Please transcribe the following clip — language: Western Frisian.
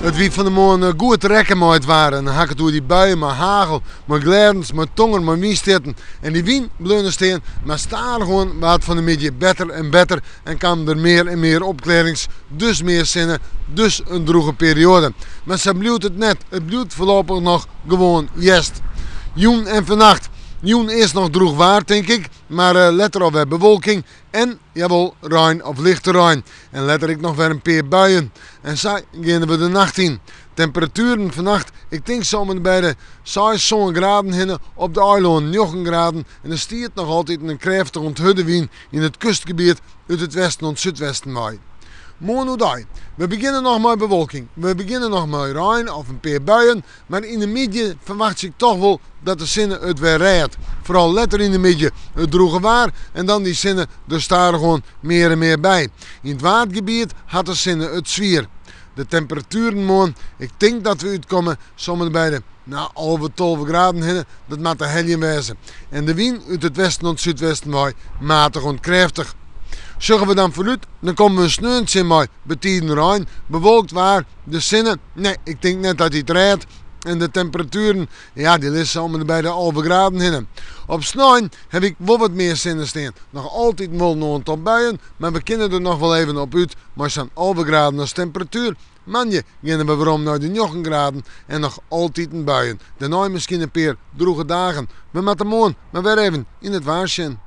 It wie fan 'e moarn goed rekken mei it waar en dan ha ik it oer dy buien mei hagel, mei glêdens, mei tonger, mei wynstjitten. En dy wyn bleau stean, mar stadichoan waard fan 'e middei better en better en kamen der mear en mear opklearrings, dus mear sinne, dus in drûge perioade. Mar sa bliuwt it net, it bliuwt foarlopich noch gewoan hjerst. Jûn en fannacht. Jûn earst noch drûch waar tink ik, mar letter alwer bewolking en, jawol, rein of lichte rein. En letter ek noch wer in pear buien. En sa geane we de nacht yn. Temperatueren fannacht, ik tink sa om en by de 6, 7 graden hinne, op de eilannen 9 graden en der stiet noch altyd in krêftige oant hurde wyn yn it kustgebiet út it westen oant súdwesten wei. Moarn oerdei. We begjinne noch mei bewolking. We begjinne noch mei rein of in pear buien, mar yn de middei ferwachtsje ik toch wol dat de sinne it wer rêdt. Foaral letter yn de middei it drûge waar en dan dy sinne der stadichoan mear en mear by. Yn it Waadgebiet hat de sinne it swier. De temperatueren moarn, ik tink dat we útkomme sa om en by de no, 11, 12 graden hinne, dat moat te heljen wêze. En de wyn út it westen oant súdwesten wei matich oant krêftich. Sjogge we dan foarút, dan komme we in sneon tsjin mei betiden rein, bewolkt waar, de sinne, nee, ik tink net dat dy it rêdt. En de temperatueren, ja, dy lizze om en by de 11 graden hinne. Op snein haw ik wol wat mear sinne stean. Noch altyd wol in oantal buien, mar we kinne der noch wol even op út mei sa'n 11 graden as temperatuer. Moandei geane we werom nei de 9 graden en noch altiten buien. Dêrnei miskien in pear drûge dagen. We moatte moarn mar wer even yn it waar sjen.